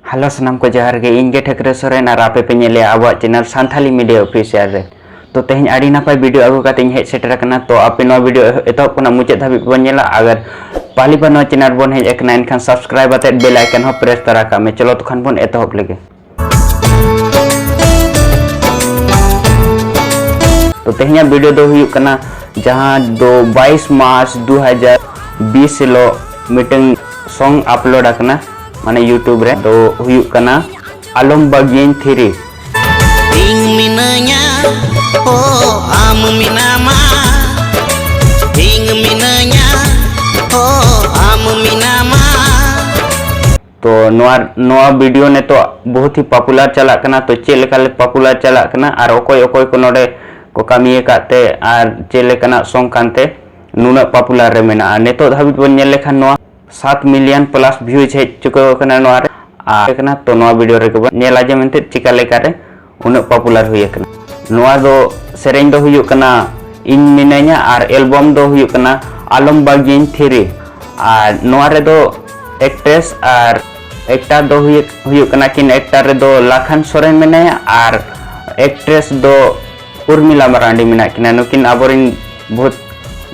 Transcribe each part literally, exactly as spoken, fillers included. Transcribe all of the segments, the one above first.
Hello ᱥᱟᱱᱟᱢ ᱠᱚ ᱡᱚᱦᱟᱨ ᱜᱮ, ᱤᱧ ᱜᱮ ᱴᱷᱟᱹᱠᱨᱟᱹ ᱥᱚᱨᱮᱱ ᱟᱨ ᱟᱯᱮ ᱯᱮ ᱧᱮᱞᱮᱜᱼᱟ ᱟᱵᱚᱣᱟᱜ ᱪᱮᱱᱮᱞ ᱥᱟᱱᱛᱷᱟᱞᱤ ᱢᱤᱰᱤᱭᱟ ᱚᱯᱷᱤᱥᱤᱭᱟᱞ ᱨᱮ᱾ ᱛᱚ ᱛᱮᱦᱮᱧ ᱟᱹᱰᱤ ᱱᱟᱯᱟᱭ ᱵᱷᱤᱰᱤᱭᱳ ᱟᱹᱜᱩ ᱠᱟᱛᱮ ᱤᱧ ᱦᱮᱡ ᱥᱮᱴᱮᱨ ᱟᱠᱟᱱᱟ᱾ ᱛᱚ ᱟᱯᱮ ᱱᱚᱣᱟ ᱵᱷᱤᱰᱤᱭᱳ ᱮᱦᱚᱵ ᱠᱷᱚᱱᱟᱜ ᱢᱩᱪᱟᱹᱫ ᱫᱷᱟᱹᱵᱤᱡ ᱵᱚᱱ ᱧᱮᱞᱟ᱾ ᱟᱜᱟᱨ ᱯᱟᱦᱞᱤ ᱵᱟᱨ ᱱᱚᱣᱟ ᱪᱮᱱᱮᱞ ᱵᱚᱱ ᱦᱮᱡ ᱟᱠᱟᱱᱟ ᱮᱱᱠᱷᱟᱱ ᱥᱟᱵᱥᱠᱨᱟᱭᱤᱵ ᱟᱛᱮᱫ ᱵᱮᱞ ᱟᱭᱠᱚᱱ ᱦᱚᱸ ᱯᱨᱮᱥ ᱛᱚᱨᱟ ᱠᱟᱜ ᱢᱮ᱾ ᱪᱚᱞᱚ ᱛᱚᱠᱷᱚᱱ ᱵᱚᱱ ᱮᱛᱚᱦᱚᱵ ᱞᱮᱜᱮ᱾ ᱛᱚ ᱛᱮᱦᱮᱧᱟᱜ ᱵᱷᱤᱰᱤᱭᱳ ᱫᱚ ᱦᱩᱭᱩᱜ ᱠᱟᱱᱟ ᱡᱟᱦᱟᱸ ᱫᱚ ᱵᱟᱭᱤᱥ ᱢᱟᱨᱪ ᱫᱩ ᱦᱟᱡᱟᱨ ᱵᱤᱥ ᱦᱤᱞᱳᱜ ᱢᱤᱫᱴᱟᱝ ᱥᱚᱝ ᱟᱯᱞᱳᱰ ᱟᱠᱟᱱᱟ, ᱢᱟᱱᱮ ᱭᱩᱴᱩᱵᱽ ᱨᱮ᱾ ᱫᱚ ᱦᱩᱭᱩᱜ ᱠᱟᱱᱟ ᱟᱞᱚᱢ ᱵᱟᱹᱜᱤᱭᱟᱹᱧ ᱛᱷᱤᱨᱤ᱾ ᱤᱧ ᱢᱤᱱᱟᱹᱧᱟ, ᱚ ᱟᱢ ᱢᱮᱱᱟᱢᱟ᱾ ᱤᱧ ᱢᱤᱱᱟᱹᱧᱟ, ᱚ ᱟᱢ ᱢᱮᱱᱟᱢᱟ᱾ ᱛᱚ ᱱᱚᱣᱟ ᱱᱚᱣᱟ ᱵᱷᱤᱰᱤᱭᱳ ᱱᱤᱛᱚᱜ ᱵᱚᱦᱩᱛ ᱦᱤ ᱯᱚᱯᱩᱞᱟᱨ ᱪᱟᱞᱟᱜ ᱠᱟᱱᱟ᱾ ᱛᱚ ᱪᱮᱫ ᱞᱮᱠᱟ ᱯᱚᱯᱩᱞᱟᱨ ᱪᱟᱞᱟᱜ ᱠᱟᱱᱟ ᱟᱨ ᱚᱠᱚᱭ ᱚᱠᱚᱭ ᱠᱚ ᱱᱚᱰᱮ ᱠᱚ ᱠᱟᱹᱢᱤ ᱟᱠᱟᱫ ᱛᱮ ᱟᱨ ᱪᱮᱫ ᱞᱮᱠᱟᱱᱟᱜ ᱥᱚᱝ ᱠᱟᱱᱛᱮ ᱱᱩᱱᱟᱹᱜ ᱯᱚᱯᱩᱞᱟᱨ ᱨᱮ ᱢᱮᱱᱟᱜᱼᱟ᱾ ᱱᱤᱛᱚᱜ ᱫᱷᱟᱹᱵᱤᱡ ᱵᱚᱱ ᱧᱮᱞ ᱞᱮᱠᱷᱟᱱ ᱱᱚᱣᱟ ᱥᱟᱛ ᱢᱤᱞᱤᱭᱚᱱ ᱯᱞᱟᱥ ᱵᱷᱤᱭᱩᱡᱽ ᱦᱮᱡ ᱪᱩᱠᱟᱹᱣ ᱟᱠᱟᱱᱟ ᱱᱚᱣᱟ ᱨᱮ᱾ ᱟᱨ ᱠᱟᱱᱟ, ᱛᱚ ᱱᱚᱣᱟ ᱵᱷᱤᱰᱤᱭᱳ ᱨᱮᱜᱮ ᱵᱚᱱ ᱧᱮᱞᱟ ᱡᱮ ᱢᱮᱱᱛᱮ ᱪᱤᱠᱟ ᱞᱮᱠᱟᱨᱮ ᱩᱱᱟᱹᱜ ᱯᱚᱯᱩᱞᱟᱨ ᱦᱩᱭ ᱟᱠᱟᱱᱟ᱾ ᱱᱚᱣᱟ ᱫᱚ ᱥᱮᱨᱮᱧ ᱫᱚ ᱦᱩᱭᱩᱜ ᱠᱟᱱᱟ ᱤᱧ ᱢᱤᱱᱟᱹᱧᱟ ᱟᱨ ᱮᱞᱵᱚᱢ ᱫᱚ ᱦᱩᱭᱩᱜ ᱠᱟᱱᱟ ᱟᱞᱚᱢ ᱵᱟᱹᱜᱤᱭᱟᱹᱧ ᱛᱷᱤᱨᱤ᱾ ᱟᱨ ᱱᱚᱣᱟ ᱨᱮᱫᱚ ᱮᱠᱴᱨᱮᱥ ᱟᱨ ᱮᱠᱴᱟᱨ ᱫᱚ ᱦᱩᱭᱩᱜ ᱦᱩᱭᱩᱜ ᱠᱟᱱᱟ ᱠᱤᱱ, ᱮᱠᱴᱟᱨ ᱨᱮᱫᱚ ᱞᱟᱠᱷᱟᱱ ᱥᱚᱨᱮᱱ ᱢᱮᱱᱟᱭᱟ ᱟᱨ ᱮᱠᱴᱨᱮᱥ ᱫᱚ ᱩᱨᱢᱤᱞᱟ ᱢᱟᱨᱟᱱᱰᱤ ᱢᱮᱱᱟᱜ ᱠᱤᱱᱟ᱾ ᱱᱩᱠᱤᱱ ᱟᱵᱚᱨᱮᱱ ᱵᱚᱦᱩᱛ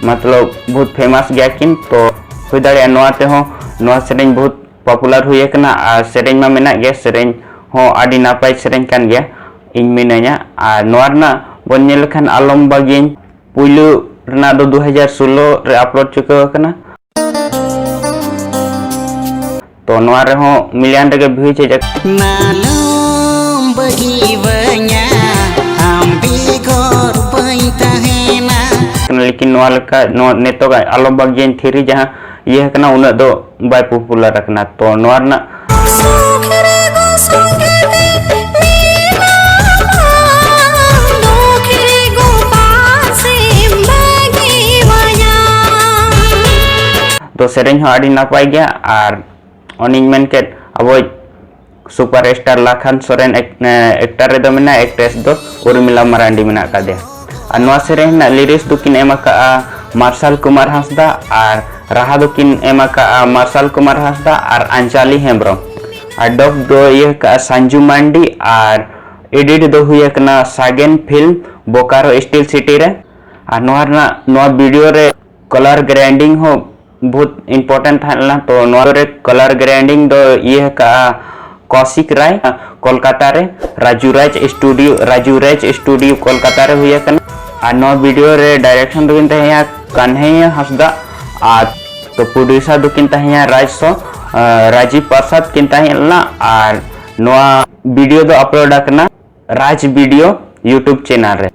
ᱢᱚᱛᱞᱚᱵ ᱵᱚᱦᱩᱛ ᱯᱷᱮᱢᱟᱥ ᱜᱮᱭᱟ ᱠᱤᱱ, ᱛᱚ ᱦᱩᱭ ᱫᱟᱲᱮᱭᱟᱜᱼᱟ ᱱᱚᱣᱟ ᱛᱮᱦᱚᱸ ᱱᱚᱣᱟ ᱥᱮᱨᱮᱧ ᱵᱚᱦᱩᱛ ᱯᱚᱯᱩᱞᱟᱨ ᱦᱩᱭ ᱟᱠᱟᱱᱟ᱾ ᱟᱨ ᱥᱮᱨᱮᱧ ᱢᱟ ᱢᱮᱱᱟᱜ ᱜᱮ, ᱥᱮᱨᱮᱧ ᱦᱚᱸ ᱟᱹᱰᱤ ᱱᱟᱯᱟᱭ ᱥᱮᱨᱮᱧ ᱠᱟᱱ ᱜᱮᱭᱟ ᱤᱧ ᱢᱤᱱᱟᱹᱧᱟ᱾ ᱟᱨ ᱱᱚᱣᱟ ᱨᱮᱱᱟᱜ ᱵᱚᱱ ᱧᱮᱞ ᱞᱮᱠᱷᱟᱱ ᱟᱞᱚᱢ ᱵᱟᱹᱜᱤᱭᱟᱹᱧ ᱯᱩᱭᱞᱩ ᱨᱮᱱᱟᱜ ᱫᱚ ᱫᱩ ᱦᱟᱡᱟᱨ ᱥᱳᱞᱞᱳ ᱨᱮ ᱟᱯᱞᱳᱰ ᱪᱩᱠᱟᱹᱣ ᱟᱠᱟᱱᱟ᱾ ᱛᱚ ᱱᱚᱣᱟ ᱨᱮᱦᱚᱸ ᱢᱤᱞᱤᱭᱚᱱ ᱨᱮᱜᱮ ᱵᱷᱤᱭᱩᱡᱽ ᱦᱮᱡ ᱟᱠᱟᱱᱟ᱾ ᱱᱟᱞᱚᱢ ᱵᱟᱹᱜᱤᱣᱟᱹᱧᱟ, ᱟᱢ ᱵᱮᱜᱚᱨ ᱵᱟᱹᱧ ᱛᱟᱦᱮᱱᱟ᱾ ᱞᱮᱠᱤᱱ ᱱᱚᱣᱟ ᱞᱮᱠᱟ ᱱᱚᱣᱟ ᱱᱤᱛᱚᱜᱟᱜ ᱟᱞᱚᱢ ᱵᱟᱹᱜᱤᱭᱟᱹᱧ ᱛᱷᱤᱨᱤ ᱡᱟᱦᱟᱸ ᱤᱭᱟᱹ ᱟᱠᱟᱱᱟ ᱩᱱᱟᱹᱜ ᱫᱚ ᱵᱟᱭ ᱯᱚᱯᱩᱞᱟᱨ ᱟᱠᱟᱱᱟ᱾ ᱛᱚ ᱱᱚᱣᱟ ᱨᱮᱱᱟᱜ ᱥᱩᱠ ᱨᱮ ᱜᱚ ᱥᱚᱸᱜᱮ ᱛᱮ ᱢᱮᱱᱟᱢᱟ, ᱫᱩᱠ ᱨᱮ ᱜᱚ ᱯᱟᱥᱮᱢ ᱵᱟᱹᱜᱤᱣᱟᱹᱧᱟ᱾ ᱫᱚ ᱥᱮᱨᱮᱧ ᱦᱚᱸ ᱟᱹᱰᱤ ᱱᱟᱯᱟᱭ ᱜᱮᱭᱟ᱾ ᱟᱨ ᱚᱱᱮᱧ ᱢᱮᱱ ᱠᱮᱫ, ᱟᱵᱚᱭᱤᱡ ᱥᱩᱯᱟᱨ ᱥᱴᱟᱨ ᱞᱟᱠᱷᱟᱱ ᱥᱚᱨᱮᱱ ᱮᱠ-, ᱮ, ᱮᱠᱴᱟᱨ ᱨᱮᱫᱚ ᱢᱮᱱᱟᱭᱟ, ᱮᱠᱴᱨᱮᱥ ᱫᱚ ᱩᱨᱢᱤᱞᱟ ᱢᱟᱨᱟᱱᱰᱤ ᱢᱮᱱᱟᱜ ᱟᱠᱟᱫᱮᱭᱟ᱾ ᱟᱨ ᱱᱚᱣᱟ ᱥᱮᱨᱮᱧ ᱨᱮᱱᱟᱜ ᱞᱤᱨᱤᱠᱥ ᱫᱚᱠᱤᱱ ᱮᱢ ᱟᱠᱟᱫᱼᱟ ᱢᱟᱨᱥᱟᱞ ᱠᱩᱢᱟᱨ ᱦᱟᱸᱥᱫᱟ ᱟᱨ ᱨᱟᱦᱟ ᱫᱚᱠᱤᱱ ᱮᱢ ᱟᱠᱟᱫᱼᱟ ᱢᱟᱨᱥᱟᱞ ᱠᱩᱢᱟᱨ ᱦᱟᱸᱥᱫᱟ ᱟᱨ ᱟᱧᱪᱟᱞᱤ ᱦᱮᱢᱵᱨᱚᱢ᱾ ᱟᱨ dub ᱫᱚ ᱤᱭᱟᱹ ᱠᱟᱜᱼᱟ ᱥᱟᱱᱡᱩ ᱢᱟᱱᱰᱤ, ᱟᱨ edit ᱫᱚ ᱦᱩᱭ ᱟᱠᱟᱱᱟ ᱥᱟᱜᱮᱱ ᱯᱷᱤᱞᱢ ᱵᱳᱠᱟᱨᱳ ᱥᱴᱤᱞ ᱥᱤᱴᱤ ᱨᱮ᱾ ᱟᱨ ᱱᱚᱣᱟ ᱨᱮᱱᱟᱜ, ᱱᱚᱣᱟ video ᱨᱮ color grading ᱦᱚᱸ ᱵᱚᱦᱩᱛ important ᱛᱟᱦᱮᱸ ᱞᱮᱱᱟ, ᱛᱚ ᱱᱚᱣᱟ ᱨᱮ color grading ᱫᱚ ᱤᱭᱟᱹ ᱠᱟᱜᱼᱟ ᱠᱚᱥᱤᱠ ᱨᱟᱭ, ᱠᱳᱞᱠᱟᱛᱟ ᱨᱮ ᱨᱟᱡᱩ ᱨᱟᱡᱽ ᱥᱴᱩᱰᱤᱭᱳ, ᱨᱟᱡᱩ ᱨᱟᱡᱽ ᱥᱴᱩᱰᱤᱭᱳ ᱠᱳᱞᱠᱟᱛᱟ ᱨᱮ ᱦᱩᱭ ᱟᱠᱟᱱᱟ᱾ ᱟᱨ ᱱᱚᱣᱟ video ᱨᱮ direction ᱫᱚᱠᱤᱱ ᱛᱟᱦᱮᱸᱭᱟ ᱠᱟᱱᱦᱮᱭᱟ ᱦᱟᱸᱥᱫᱟ, ᱟᱨ ᱛᱚ producer ᱫᱚᱠᱤᱱ ᱛᱟᱦᱮᱸᱭᱟ ᱨᱟᱡᱽ ᱥᱚ, ᱟᱸ, ᱨᱟᱡᱤᱵᱽ ᱯᱨᱟᱥᱟᱫᱽ ᱠᱤᱱ ᱛᱟᱦᱮᱸ ᱞᱮᱱᱟ᱾ ᱟᱨ ᱱᱚᱣᱟ video ᱫᱚ upload ᱟᱠᱟᱱᱟ ᱨᱟᱡᱽ video YouTube channel ᱨᱮ᱾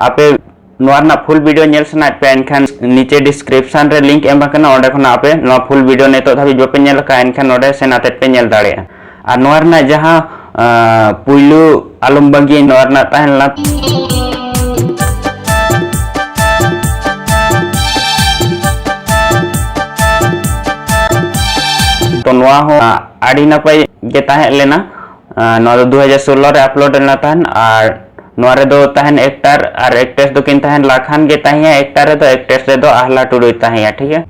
ᱟᱯᱮ ᱱᱚᱣᱟ ᱨᱮᱱᱟᱜ full video ᱧᱮᱞ ᱥᱟᱱᱟᱭᱮᱫ ᱯᱮᱭᱟ, ᱮᱱᱠᱷᱟᱱ ᱱᱤᱪᱮ description ᱨᱮ link ᱮᱢ ᱟᱠᱟᱱᱟ, ᱚᱸᱰᱮ ᱠᱷᱚᱱᱟᱜ ᱟᱯᱮ ᱱᱚᱣᱟ full video ᱱᱤᱛᱚᱜ ᱫᱷᱟᱹᱵᱤᱡ ᱵᱟᱯᱮ ᱧᱮᱞ ᱟᱠᱟᱫᱼᱟ, ᱮᱱᱠᱷᱟᱱ ᱱᱚᱰᱮ ᱥᱮᱱ ᱟᱛᱮᱫ ᱯᱮ ᱧᱮᱞ ᱫᱟᱲᱮᱭᱟᱜᱼᱟ᱾ ᱟᱨ ᱱᱚᱣᱟ ᱨᱮᱱᱟᱜ ᱡᱟᱦᱟᱸ, ᱟᱸ, ᱯᱩᱭᱞᱩ ᱟᱞᱚᱢ ᱵᱟᱹᱜᱤ, ᱱᱚᱣᱟ ᱨᱮᱱᱟᱜ ᱛᱟᱦᱮᱸ ᱞᱮᱱᱟ᱾ ᱛᱚ ᱱᱚᱣᱟ ᱦᱚᱸ ᱟᱹᱰᱤ ᱱᱟᱯᱟᱭ ᱜᱮ ᱛᱟᱦᱮᱸ ᱞᱮᱱᱟ᱾ ᱟᱸ, ᱱᱚᱣᱟ ᱫᱚ ᱫᱩ ᱦᱟᱡᱟᱨ ᱥᱳᱞᱞᱳ ᱨᱮ upload ᱞᱮᱱᱟ ᱛᱟᱦᱮᱱ, ᱟᱨ ᱱᱚᱣᱟ ᱨᱮᱫᱚ ᱛᱟᱦᱮᱱ actor ᱟᱨ actress ᱫᱚᱠᱤᱱ ᱛᱟᱦᱮᱱ ᱞᱟᱠᱷᱟᱱ ᱜᱮ ᱛᱟᱦᱮᱸᱭᱟ, actor ᱨᱮᱫᱚ, actress ᱨᱮᱫᱚ ᱟᱦᱞᱟ ᱴᱩᱰᱩᱭ ᱛᱟᱦᱮᱸᱭᱟ, ᱴᱷᱤᱠ ᱜᱮᱭᱟ᱾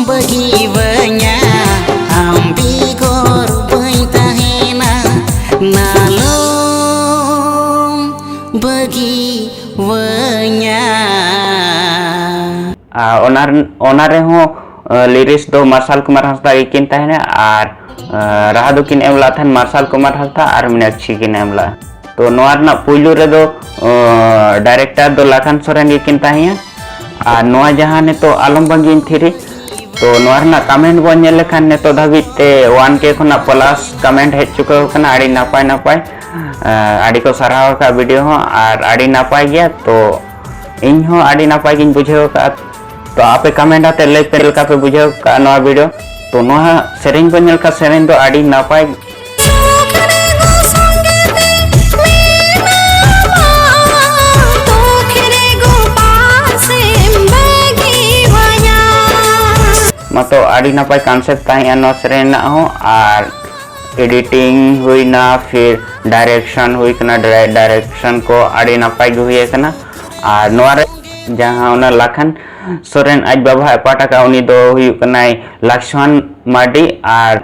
ᱵᱟᱹᱜᱤᱣᱟᱹᱧᱟ, ᱟᱢ ᱵᱮᱜᱚᱨ ᱵᱟᱹᱧ ᱛᱟᱦᱮᱱᱟ, ᱱᱟᱞᱚᱢ ᱵᱟᱹᱜᱤᱣᱟᱹᱧᱟ᱾ ᱟᱨ ᱚᱱᱟ ᱨᱮᱱ-, ᱚᱱᱟ ᱨᱮᱦᱚᱸ, ᱟᱸ, lyrics ᱫᱚ ᱢᱟᱨᱥᱟᱞ ᱠᱩᱢᱟᱨ ᱦᱟᱸᱥᱫᱟ ᱜᱮᱠᱤᱱ ᱛᱟᱦᱮᱱᱟ, ᱟᱨ, ᱟᱸ, ᱨᱟᱦᱟ ᱫᱚᱠᱤᱱ ᱮᱢ ᱞᱮᱫ ᱛᱟᱦᱮᱱ ᱢᱟᱨᱥᱟᱞ ᱠᱩᱢᱟᱨ ᱦᱟᱸᱥᱫᱟ ᱟᱨ ᱢᱤᱱᱟᱠᱥᱤ ᱠᱤᱱ ᱮᱢ ᱞᱮᱫᱼᱟ᱾ ᱛᱚ ᱱᱚᱣᱟ ᱨᱮᱱᱟᱜ ᱯᱩᱭᱞᱩ ᱨᱮᱫᱚ, ᱟᱸ, director ᱫᱚ ᱞᱟᱠᱷᱟᱱ ᱥᱚᱨᱮᱱ ᱜᱮᱠᱤᱱ ᱛᱟᱦᱮᱸᱭᱟ᱾ ᱟᱨ ᱱᱚᱣᱟ ᱡᱟᱦᱟᱸ ᱱᱤᱛᱚᱜ ᱟᱞᱚᱢ ᱵᱟᱹᱜᱤᱧ ᱛᱷᱤᱨᱤ, ᱛᱚ ᱱᱚᱣᱟ ᱨᱮᱱᱟᱜ comment ᱵᱚᱱ ᱧᱮᱞ ᱞᱮᱠᱷᱟᱱ ᱱᱤᱛᱚᱜ ᱫᱷᱟᱹᱵᱤᱡ ᱛᱮ one K ᱠᱷᱚᱱᱟᱜ plus comment ᱦᱮᱡ ᱪᱩᱠᱟᱹᱣ ᱠᱟᱱᱟ᱾ ᱟᱹᱰᱤ ᱱᱟᱯᱟᱭ ᱱᱟᱯᱟᱭ, ᱟᱸ, ᱟᱹᱰᱤ ᱠᱚ ᱥᱟᱨᱦᱟᱣ ᱟᱠᱟᱫ video ᱦᱚᱸ, ᱟᱨ ᱟᱹᱰᱤ ᱱᱟᱯᱟᱭ ᱜᱮᱭᱟ᱾ ᱛᱚ ᱤᱧ ᱦᱚᱸ ᱟᱹᱰᱤ ᱱᱟᱯᱟᱭ ᱜᱤᱧ ᱵᱩᱡᱷᱟᱹᱣ ᱟᱠᱟᱫᱼᱟ᱾ ᱛᱚ ᱟᱯᱮ comment ᱟᱛᱮ ᱞᱟᱹᱭ ᱯᱮ ᱪᱮᱫ ᱞᱮᱠᱟ ᱯᱮ ᱵᱩᱡᱷᱟᱹᱣ ᱟᱠᱟᱫᱼᱟ ᱱᱚᱣᱟ video᱾ ᱛᱚ ᱱᱚᱣᱟ ᱥᱮᱨᱮᱧ ᱵᱚᱱ ᱧᱮᱞ ᱠᱷᱟᱱ ᱥᱮᱨᱮᱧ ᱫᱚ ᱟᱹᱰᱤ ᱱᱟᱯᱟᱭ᱾ ᱢᱟᱛᱚ ᱟᱹᱰᱤ ᱱᱟᱯᱟᱭ concept ᱛᱟᱦᱮᱸᱜᱼᱟ ᱱᱚᱣᱟ ᱥᱮᱨᱮᱧ ᱨᱮᱱᱟᱜ ᱦᱚᱸ, ᱟᱨ Editing ᱦᱩᱭᱱᱟ, ᱯᱷᱤᱨ direction ᱦᱩᱭ ᱠᱟᱱᱟ, ᱰᱟᱭᱨᱮᱠᱥᱚᱱ ᱠᱚ ᱟᱹᱰᱤ ᱱᱟᱯᱟᱭ ᱜᱮ ᱦᱩᱭ ᱟᱠᱟᱱᱟ᱾ ᱟᱨ ᱱᱚᱣᱟ ᱨᱮ ᱡᱟᱦᱟᱸ ᱚᱱᱟ ᱞᱟᱠᱷᱟᱱ ᱥᱚᱨᱮᱱ ᱟᱡ ᱵᱟᱵᱟᱭ ᱯᱟᱴ ᱟᱠᱟᱫ, ᱩᱱᱤ ᱫᱚ ᱦᱩᱭᱩᱜ ᱠᱟᱱᱟᱭ ᱞᱟᱠᱥᱢᱟᱱ ᱢᱟᱨᱰᱤ᱾ ᱟᱨ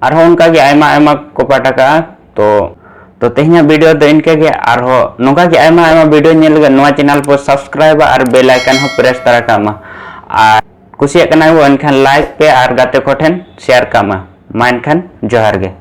ᱟᱨᱦᱚᱸ ᱚᱱᱠᱟᱜᱮ ᱟᱭᱢᱟ ᱟᱭᱢᱟ ᱠᱚ ᱯᱟᱴ ᱟᱠᱟᱫᱼᱟ᱾ ᱛᱚ ᱛᱚ ᱛᱮᱦᱮᱧᱟᱜ ᱵᱷᱤᱰᱤᱭᱳ ᱫᱚ ᱤᱱᱠᱟᱹ ᱜᱮ᱾ ᱟᱨᱦᱚᱸ ᱱᱚᱝᱠᱟ ᱜᱮ ᱟᱭᱢᱟ ᱟᱭᱢᱟ ᱵᱷᱤᱰᱤᱭᱳ ᱧᱮᱞ ᱞᱟᱹᱜᱤᱫ ᱱᱚᱣᱟ ᱪᱮᱱᱮᱞ ᱯᱮ ᱥᱟᱵᱥᱠᱨᱟᱭᱤᱵᱟ ᱟᱨ ᱵᱮᱞ ᱟᱭᱠᱚᱱ ᱦᱚᱸ ᱯᱨᱮᱥ ᱛᱟᱨᱟ ᱠᱟᱜ ᱢᱟ᱾ ᱟᱨ ᱠᱩᱥᱤᱭᱟᱜ ᱠᱟᱱᱟ ᱵᱚ ᱮᱱᱠᱷᱟᱱ ᱞᱟᱭᱤᱠ ᱯᱮ ᱟᱨ ᱜᱟᱛᱮ ᱠᱚᱴᱷᱮᱱ ᱥᱮᱭᱟᱨ ᱠᱟᱜ ᱢᱟ᱾ ᱢᱟ ᱮᱱᱠᱷᱟᱱ ᱡᱚᱦᱟᱨ ᱜᱮ᱾